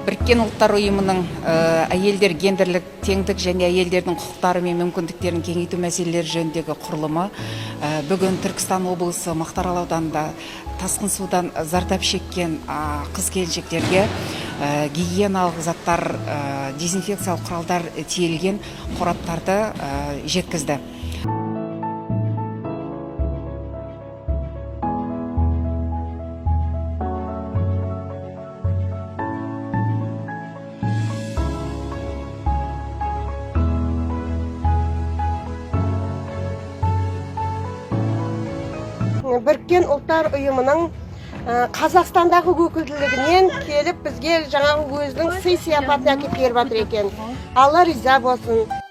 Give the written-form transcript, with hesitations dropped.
Біріккен Ұлттар Ұйымының әйелдер, гендерлік теңдік және әйелдердің құқықтары мен мүмкіндіктерін кеңейту мәселелері жөніндегі құрылымы бүгін Түркістан облысы Мақтаарал ауданында тасқын судан зардап шеккен қыз келіншектерге гигиеналық заттар, дезинфекциялық құралдар тиелген қораптарды жеткізді. Біріккен Ұлттар Ұйымының Қазақстандағы өкілділігінен келіп, бізге жаңағы өзінің сый сияпатын әкеліп беріп жатыр екен. Алла риза болсын.